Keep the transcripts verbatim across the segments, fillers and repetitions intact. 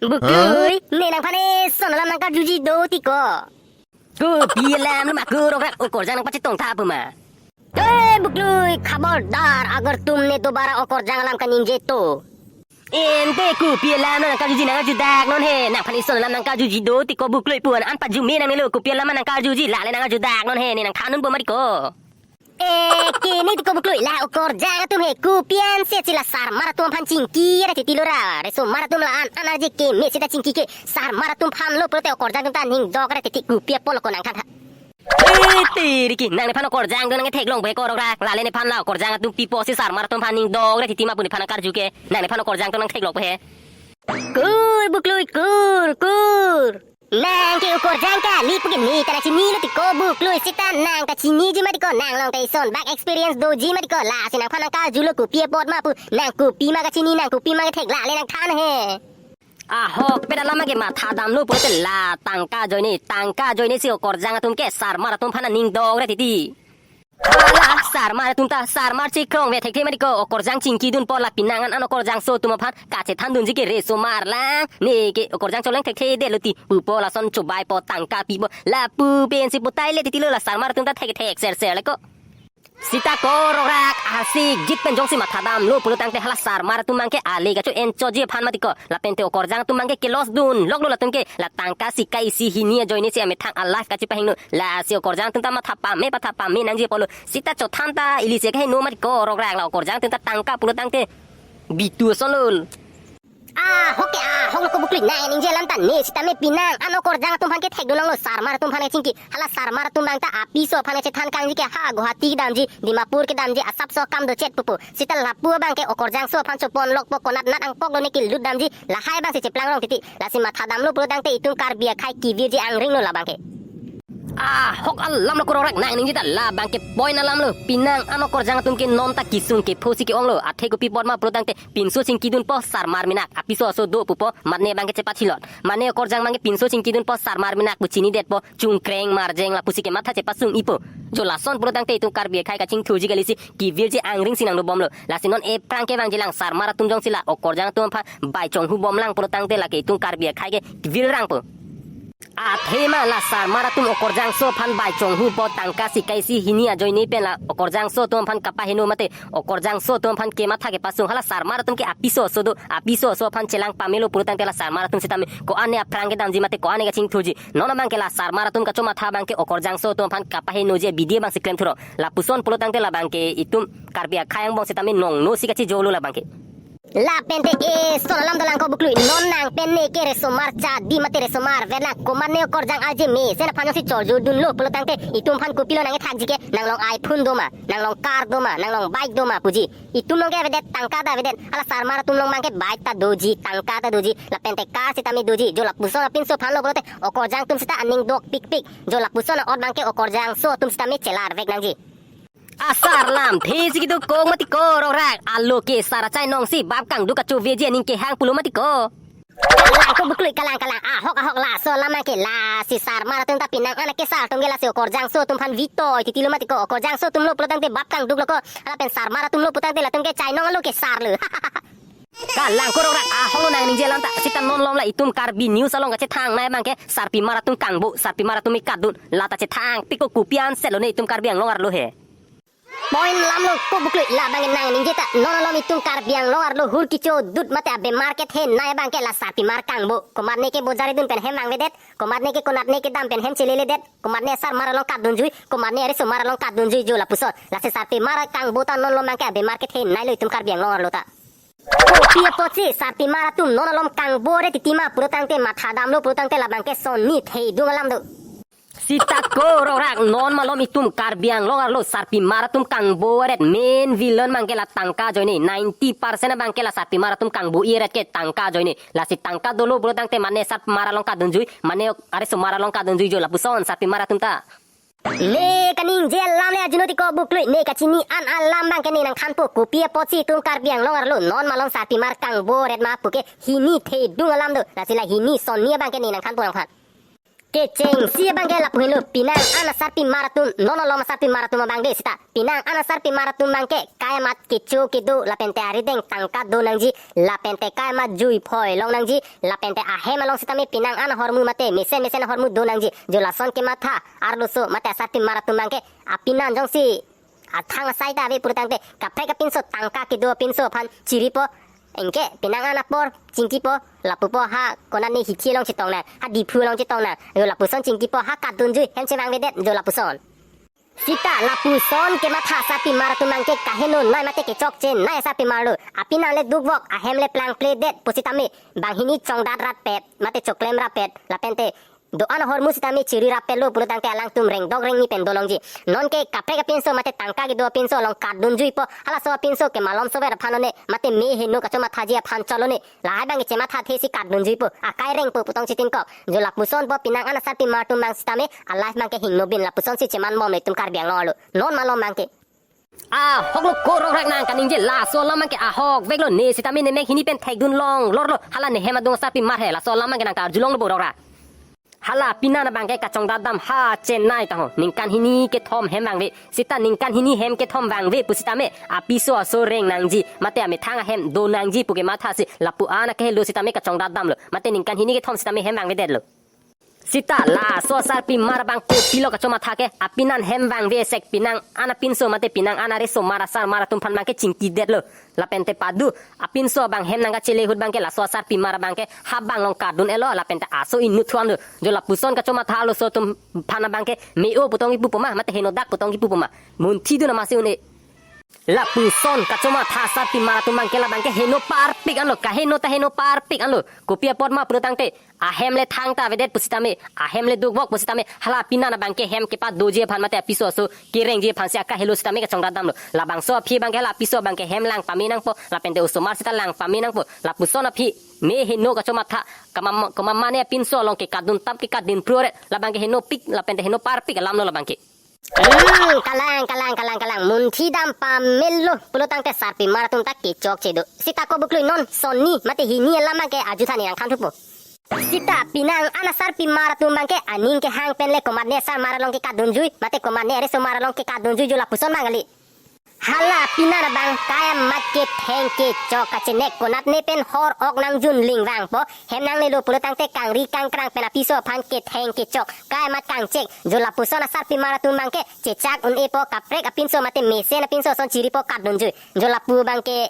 Buklui, ne nangphan eson alam nangkarjuji do tiko. Kopi alam lo ma ko rokrak, okorjang nangpachetong tha pu ma? Eh, Buklui, khabardar, agar tumne dobara okorjang alam kaningje to. Ante kopi alam nangkarjuji, nangkarjudak non he, nangphan eson alam nangkarjuji do tiko Buklui pu an, an pajume nangnelo, kopi alam nangkarjuji, la le nangkarjudak non he, ne nangthan unpo ma tiko. Eh, keme tiko Buklui, la okorjang atum he kopi an se si la sarmar atum aphan chingki ra titi lo ra. Resomar atum la an an arje keme seta chingki ke sarmar atum aphan lo pulote okorjang atum ta ning dok ra titi, kopi apot lo ko nangthan tha. Eh, tiri ki, nang nephan okorjang atum nangketheklong pu he ko rokrak, la le nephan la okorjang atum pipo si sarmar atum aphan ning dok ra titi ma pu nephan nangkarju ke, nang nephan okorjang atum nangtheklong pu he. Kur Buklui, kur, kur. Nang ke okorjang kali pu ke ne ta nangchinilo tiko Buklui, seta nang ta chiniji ma tiko, nang long ta eson bak experience doji ma tiko, lasi nangphan nangkarjulo kopi apot ma pu, nang kopi ma kachini, nang kopi ma kethek, la le nangthan he. Ahokpet alam ke mathadamlo pulote la tangka ajoine, tangka ajoine si okorjang atum ke sarmar atum aphan ning dok ra titi. Hala, sarmar atum ta, sarmar chekrong ve thekthe ma tiko, okorjang chingkidunpo, la penang an an okorjangso atum aphan kachethandunji ke resomar lang, ne ke okorjang choleng thekthedetlo ti pupo, lason chobaipo, tangka pipo, lapu pensi potai le titi lo, la sarmar atum ta thekthek serser le ko. Seta ko rokrak, asik jit pen jongsi mathadamlo pulo tangte hala sarmar atum abang ke ale kacho-enchotji aphan ma tiko, lapente okorjang atum abang ke kelosdun loklo latum ke, la tangka sika isi hini ajoine si amethang a-life kachepahingno, lasi okorjang atum ta matha pame patha pame nangji apotlo. Seta chothan ta ili si kaheno ma tiko rokrak, la okorjang atum ta tangka pulo tangte bitu ason lo. Ahok ke ahok lo ko Buklui, nang ningje alam ta ne sitame penang an okorjang atum aphan kethekdun longlo, sarmar atum aphan kachingki. Hala sarmar atum abang ta apiso aphan kachethan kangji ke ha Guwahati kedamji, Dimapur kedamji, asapso akam dochet pupo. Seta lapu abang ke okorjangso aphan chopon lokpo, konat nat angkok lo ne kelut damji, lahai abang si cheplang rong titi. Lasi mathadamlo pulo tangte itum Karbi akhai kevirji angring lo labang ke. Ahok alam lo ko rokrak, nang ningje ta labang ke point alam lo. Penang an okorjang atum ke non ta kesung kepho si ke-ong lo. Athe kopi apot ma pulo tangte pinso chingkidunpo, sarmar menak, apiso aso do pupo, mane abang ke chepathilot. Mane okorjang abang ke pinso chingkidunpo, sarmar menak pu chinidetpo, chungkreng marjeng lapusi kematha chepasung-ipo. Jo lason pulo tangte itum Karbi akhai kachingthuji kali si kevirji angring si nangdobomlo. Lasi non ephrang kevangji lang, sarmar atum jongsi la okorjang atum aphan bai chonghu bom lang pulo tangte lake itum Karbi akhai ke vil rangpo. Athema la sarmar atum okorjangso aphan bai chonghupo, tangka sika isi hini ajoine pen la okorjangso atum aphan kapaheno mate okorjangso atum aphan kematha kepasung, hala sarmar atum ke apiso aso do, apiso aso aphan chelang pamelo pulo tangte la sarmar atum sitame ko-an ne aphrang kedamji mate ko-an ne kachingthuji. Non abang ke la sarmar atum kachomatha abang ke okorjangso atum aphan kapahenoji abidi abang si klemthuro. Lapuson pulo tangte labang ke itum Karbi akhai angbong sitame nongno si kachijolo labang ke. Lapente eson alam dolang ko Buklui, non nang pen ne ke resomar chadi mate resomar verlang, komatne okorjang arje mesen aphan jongsi chorjudunlo pulo tangte itum aphan kopilo nangkethakji ke, nang long iPhone do ma, nang long car do ma, nang long bike do ma puji. Itum long ke avedet, tangka ta avedet, hala sarmar atum long abang ke bike ta doji, tangka ta doji, lapente car sitame doji, jo lapuson apinso aphan lo pulote okorjang atum seta aning dokpikpik, jo lapuson a-ot abang ke okorjangso atum sitame chelarvek nangji. Asar lamthe si kedokok mati ko rokrak, alo ke sar achainong si bap kangduk kachoveji aning kehang pulo mati ko. Kalang ko Buklui, kalang, kalang, ahok, ahok, laso alam ke lasi sarmar atum ta penang an akesar atum ke lasi okorjangso atum aphan vitoi titilo mati ko, okorjangso atum lo pulo tangte bap kangduk lo ko, lapen sarmar atum lo pulo tangte latum ke chainong alo kesar lo. Kalang ko rokrak, ahok lo nang ningje alam ta, seta non malom la itum Karbi News along kachethang nai abang ke sarpimar atum kangbo, sarpimar atum ikatdun, la ta chethang pik ko, kopi an setlo ne itum Karbi Anglong arlo he. Point alam lo ko Buklui, labang ke nang ningje ta, non malom itum Karbi Anglong arlo hur kechodut mate abemar kethenei abang ke la sarpimar kangbo. Komatne ke bojar idun pen hem vangvedet, komatne ke konatne kedam pen hem cheleledet, komatne sarmar along katdunjui, komatne aresomar along katdunjui jo lapuson. Lasi sarpimar kangbo ta non malom abang ke abemar kethenei lo itum Karbi Anglong arlo ta. Kopi apotsi sarpimar atum non malom kangbo re titi ma pulo tangte, mathadamlo pulo tangte labang ke sonni thedung alam do. Seta ko rokrak, non malom itum Karbi Anglong arlo sarpimar atum kangbo eret, main villain abang ke la tangka ajoine, ninety percent abang ke la sarpimar atum kangbo-i eret ke tangka ajoine. Lasi tangka dolo pulo tangte mane sarpimar along katdunjui, mane aresomar along katdunjui jo lapuson sarpimar atum ta. Ne kaningje alam le ajuno ti ko Buklui, ne kachini an alam abang ke ne nangthanpo, kopi apotsi itum Karbi Anglong arlo non malom sarpimar kangbo eret ma puke hini thedung alam do, lasi la hini sonni abang ke ne nangthanpo nangphan. Kechengsi abangke lapu henlo, penang an asarpimar atum, non malom asarpimar atum abang de seta. Penang an asarpimar atum abangke kai amat kecho kedo lapente arideng tangka do nangji, lapente kai amat jui phoi long nangji, lapente ahem along sitame penang an ahormu mate mesen mesen ahormu do nangji. Jo lason kematha arloso mate asarpimar atum abangke apenan jongsi athang asai ta ave pulotangte kaprek apinso tangka kedo apinso aphan chiripo. Anke penang an apor chingkipo, lapupo ha konatne hithi along chetong nang, ha Diphu along chetong nang. Jo lapuson chingkipo ha katdunjui hem chevangvedet jo lapuson. Seta lapuson kematha asarpimar atum abangke kaheno noi mate kechokche noi asarpimar lo. Apenan le dukvok, ahem le plangpledet pusitame banghini chongdat rapet mate choklem rapet lapente do-an ahormu sitame chiri rapetlo pulotangte alangtum rengdok rengni pen dolongji. Nonke kaprek apinso mate tangka kedo apinso along katdunjuipo. Halaso apinso ke malom sover aphan lone mate me heno kachomathaji aphan chot lone. Lahai abangke chemathathesi katdunjuipo. Akai rengpo putong chitinkok. Jo lapusonpo penang an asarpimar atum abang sitame a-life abangke hingnobin lapusonsi chemanbom le itum Karbi Anglong arlo. Non malom abangke. Ahoklo ko Rokrak, nang kaningje laso alam abangke ahok veklo, ne sitame ne mek hini pen thekdun longlorlo, hala ne hem adung asarpimar he, laso alam abangke nang karjulonglo bo Rokrak. Hala penan abangke kachongdatdam ha Chennai ta ho, ningkan hini kethom hem vangve, seta ningkan hini hem kethom vangve pusitame apiso aso reng nangji, mate amethang ahem do nangji pu kemathasi lapu an akehelo sitame kachongdatdamlo, mate ningkan hini kethom sitame hem vangvedetlo. Seta laso asarpimar abang kopilo kachomatha ke, apenan hem vangve sek penang an apinso mate penang an arisomar asarmar atum aphan abangke chingkidetlo. Lapente padu apinso abang hem nangkachele ahut abangke laso asarpimar abangke habang along katdun-etlo lapente aso inut thuanlo. Jo lapuson kachomatha arloso atum aphan abangke me-o putong kipupo ma mate henodak putong kipupo ma, munthidun amatsi un-e. Lapuson kachomatha asarpimar atum abangke labangke heno parpik anlo, kaheno ta heno parpik anlo. Kopi apot ma pulotangte ahem le thangta avedet pusitame, ahem le dukvok pusitame, hala penan abangke hem kepadoji aphan mate apiso aso kerengji aphansi akahelo sitame kachongdatdamlo. Labangso aphi abangke hala apiso abangke hem lang pame nangpo, lapente osomar seta lang pame nangpo. Lapuson aphi me heno kachomatha, kamam-, kamamane apinso along ke katdun tap ke katdun pruore, labangke henopik lapente heno parpik alamlo labangke. Hmm, kalang, kalang, kalang, kalang. Munthidam pamello pulotangte sarpimar atum ta kechokche do. Seta ko Buklui, non sonni mate hini alam abangke ajutha ne nangthanthupo. Seta penang an asarpimar atum abangke aning kehang pen le komatne asarmar along ke katdunjui mate komatne arisomar along ke katdunjui, jo lapuson abang kali. Hala penan abang kai amat ketheng kechok kachenek konatne pen hor ok nangjunling vangpo, hem nanglelo pulotangte kangri kangkrang pen apiso aphan ketheng kechok kai amat kangchek, jo lapuson asarpimar atum abangke chechak un-epo, kaprek apinso mate mesen apinso ason chiripo katdunjui. Jo lapu abangke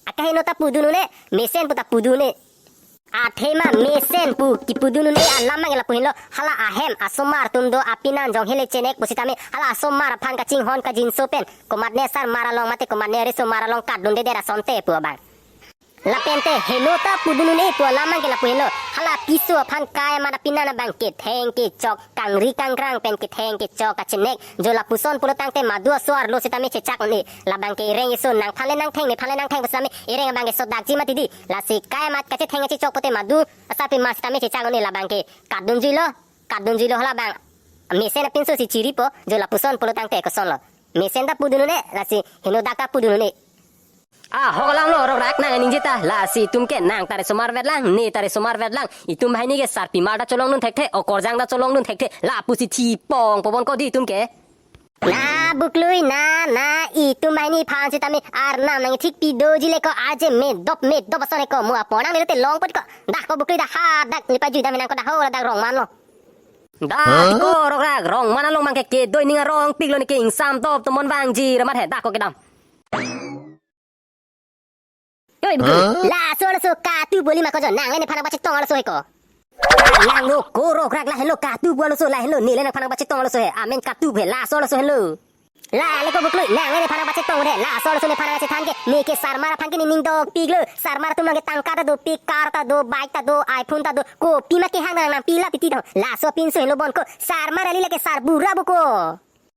akaheno ta pudun un-e, mesen pu ta pudun un-e. Athema mesen pu kipudun un-e alam abangke lapu henlo, hala ahem asomar atum do apenan jong hele chenek pusitame hala asomar aphan kachinghon kajinso pen komatne asarmar along mate komatne arisomar along katdundedet asonte pu abang. Lapente heno ta pudun un-e pu alam abangke lapu henlo, hala apiso aphan kai amat apenan abang ketheng kechok, kangri kangkrang pen ketheng kechok kachenek, jo lapuson pulotangte madu aso arlo sitame chechak un-e. Labangke ireng iso nangphan le nangtheng nephan le nangtheng pusitame ireng abangke sodakji mati di. Lasi kai amat kachetheng kachechok pote madu asarpimar sitame chechak un-e, labangke katdunjuilo, katdunjuilo hala abang. Mesen apinso si chiripo, jo lapuson pulotangte kosonlo. Mesen ta pudun un-e, lasi henodak ta pudun un-e. Ahok alamlo Rokrak, nang ningje ta, lasi itum ke nang ta risomar vetlang, ne ta risomar vetlang, itum banghini ke sarpimar ta cholongdun thekthe, okorjang ta cholongdun thekthe, lapusi thipong pobon ko di itum ke. Na Buklui, na, na, itum banghini aphan sitame arnam nangthikpi doji le ko, aje medop medop ason ko, mo apor nangle te longpot ko. Dah ko Buklui, dah ha, dah lipa jui dah menang ko, dah ho, dah rong manlo. Dah ko Rokrak, rong man along abangke kedo ining arongpiklo, ne ke ingsamtop tomon vangji ramat he, dah ko kedam. Oi Buklui, laso laso katu boli ma ko jo, nang le nephan nangpachetong laso he ko. Langno ko Rokrak, la helo katu bo laso, la helo ne le nangphan nangpachetong laso he. Amen katu he, laso laso helo. La le ko Buklui, nang le nephan nangpachetong de, laso laso nephan nangchethan ke, ne ke sarmar aphan ke nening dokpiklo, sarmar atum abangke tangka ta do, pik car ta do, bike ta do, iPhone ta do, kopi ma kehang nang nangpi la titi thong. Laso apinso helo bon ko, sarmar kali, lake sarbura bo ko.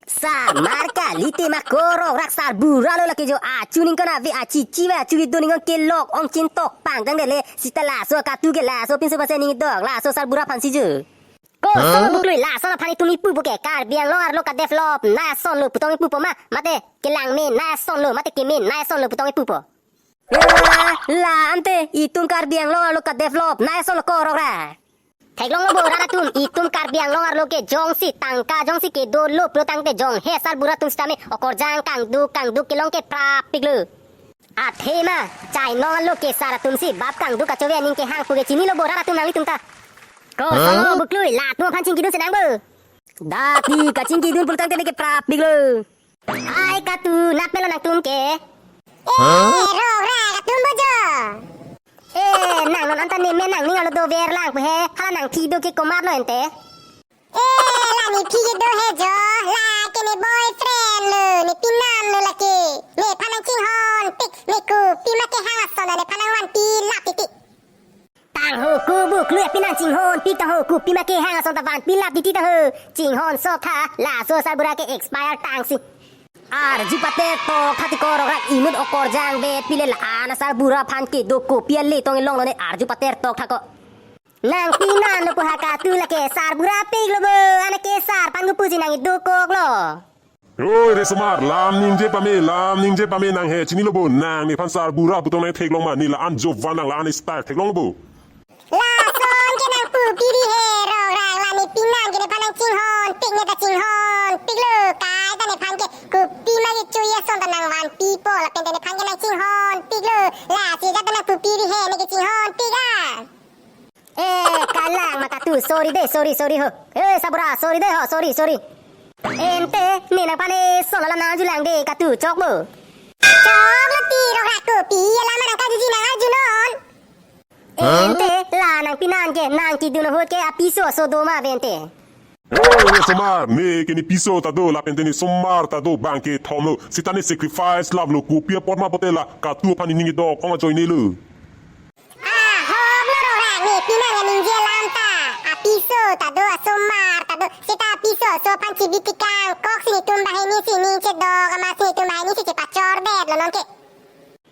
Sarmar kali te ma ko Rokrak, sarbura lo lake jo, achu ningkan ave, achichi ave, achu kedo ningkan kelok ong chintok pangdang dele, seta laso katu ke laso apinso pase ning dok, laso sarbura aphansi jo. Koson Buklui, lason aphan itum ipupo ke, Karbi Anglong arlo kadevelop nai ason lo putong ipupo ma, mate kelang menai ason lo, mate kemenai ason lo putong ipupo. Eh, la ante, itum Karbi Anglong arlo kadevelop nai ason lo ko Rokrak. Theklonglo bo rat atum, itum Karbi Anglong arlo ke jongsi tangka jongsi kedolo pulotangte jonghe sarbura atum sitame okorjang kangduk kangduk kelong ke prapiklo. Athema, chainong arlo ke sar atumsi bap kangduk kachove aning kehang pu ke chinilo bo rat atum nanglitum ta. Ko, huh? Solo buklui, latum aphan chingkidun sinang bo. Dati kachingkidun pulotangte neke prapiklo. Hai katu, nat melo nangtum ke. Eh, huh? Rok rak atum bo jo. Eh, nang non anta ne me nangning arlo dover lang pu he, hala nangphi do ke komatlo ente. Eh, la nephi kedo he jo, la ke ne boyfriend lo, ne pinan lo lake. Nephan nangchinghonpik, ne kopima kehang ason ta nephan nangvanpi lap titi. Tangho ko buklui, pinan chinghonpik tangho, kopima kehang ason ta vanpi lap titi tangho. Chinghon sok tha, laso sarbura ke expire tangsi. Arju pater tok tha ti ko rok rak, inut okorjang vet pile la-an asarbura aphan kedo kopi ale tong elong lone, arju pater tok tha ko. Nangpinan lo pu ha katu, lake sarbura piklo bo, anke sar aphan kopusi nang-idokoklo. Oi resomar, lam ningje pame, lam ningje pame, nanghe chinilo bo, nang nephan sarbura pu tong nangtheklong ma, ne la-an jovan nang la-an style theklonglo bo. Lason ke nangpupi ri he rok rak, la nepinan ke nephan nangchinghonpik, ne ta chinghonpiklo, kaita nephan ke kopima kecho ason ta nangvanpipo, lapen ta nephan ke nangchinghonpiklo, lasi ajat ta nangpupi ri he, ne ke chinghonpik a. Eh, kalang ma katu, sorry de, sorry, sorry ho. Eh, sarbura, sorry de ho, sorry, sorry. Ente, ne nangphan eson alam nangjulang de katu, chok bo. Choklo ti rok rak, kopi alam nangkajuji nang arjunon. Huh? Ente, la nangpinan ke, nangkidun ahut ke apiso aso do ma ave ente. Oh, resomar, ne ke ne piso ta do, lapen te ne somar ta do, bang kethom lo, seta ne sacrifice lap lo, kopi apot ma pote la katu aphan ne ning kedok ong ajoine lo. Ah, hom lo rok rak, nepinan ke ningje alam ta. Apiso ta do, asomar ta do. Seta apiso aso aphan chibi tikang koksi netum banghini si ning chedok, amatsi netum banghini si chepachor detlo nonke.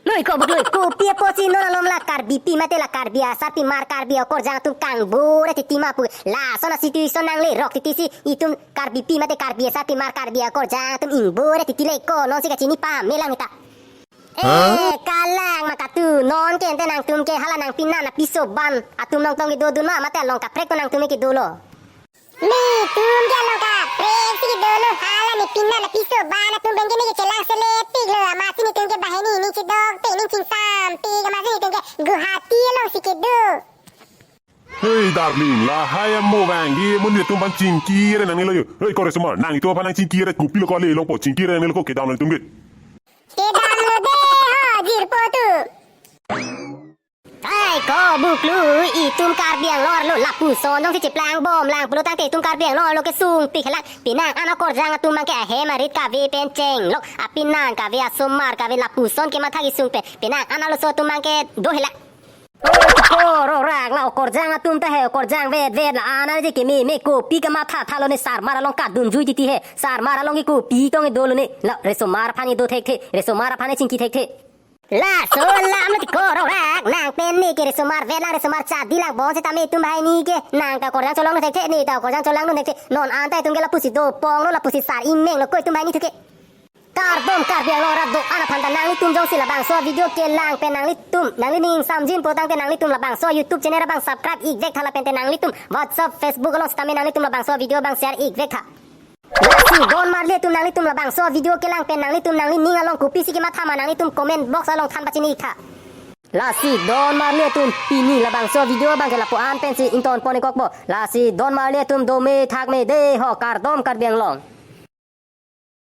Lui ko buklui, kopi apotsi non alom la Karbipi mate la Karbi asarpimar Karbi akorjang atum kangbura titi ma pu. Lason a-situation nanglerok titi si itum Karbipi mate Karbi asarpimar Karbi akorjang atum ingbura titi le ko, nonsi kachini pame lang ta. Huh? Eh, kalang ma katu, non ke ente nangtum ke hala nangpinan apiso ban atum nongtong kedodun ma, mate along kaprek ko nangtum ke dolo. Netum ke along kaprek si kedolo, hala nepinan apiso ban atum pen ke ne ke chelang selepiklo, amatsi netum ke banghini ning chedok te ning chingsampik, amatsi netum ke Guwahati alongsi kedo. Hey darling, lahai amo vangji, mo netum aphan chingkire nangnelo yo. Hey ko resomar, nang itum aphan nangchingkire kopilo ko ale longpo, chingkire nangnelo ko, kedamlo netum ke. Kedamlo de ho, jirpo tu. Ai ko buklui, itum Karbi Anglong arlo lapuson jongsi cheplangbom lang pulotangte itum Karbi Anglong arlo kesungpik helang. Penang an akorjang atum bang ke ahem arit kave pen chenglok, apinan kave, asomar kave, lapuson kematha kesung pen. Penang an arloso atum bang ke do helang. Oi, ko rok rak, la okorjang atum ta he, okorjang vet vet, la-an aje kememe, kopi kamatha thalo ne, sarmar along kadunjui titi he, sarmar along ke kopi tong dolo ne, la resomar aphan do thekthe, resomar aphan chingki thekthe. Laso alam lo ti ko rok rak, nang pen ne ke resomar vet lang, resomar chadi lang bon setame itum banghini ke, nang ta okorjang cholongdun thekthe, ne ta okorjang cholongdun thekthe, non anta itum ke lapusi doponglo, lapusi sar imenglo ko itum banghini thu ke. Kardom Karbi Anglong rat do-an aphan ta, nanglitum jongsi labangso video kelang pen nanglitum, nanglining samjin pulotangte nanglitum labangso YouTube channel abang subscribe ikvek tha, lapen te nanglitum WhatsApp, Facebook along setame nanglitum labangso video abang share ikvek tha. Lasi don marli atum, nanglitum labangso video kelang pen nanglitum nanglining along kopisi kematha ma nanglitum comment box along than pachini ik tha. Lasi don marli atum, pini labangso video abang ke lapu-an pensi ington pon-ik kokpo. Lasi don marli atum, dome thakme de ho, kardom Karbi Anglong.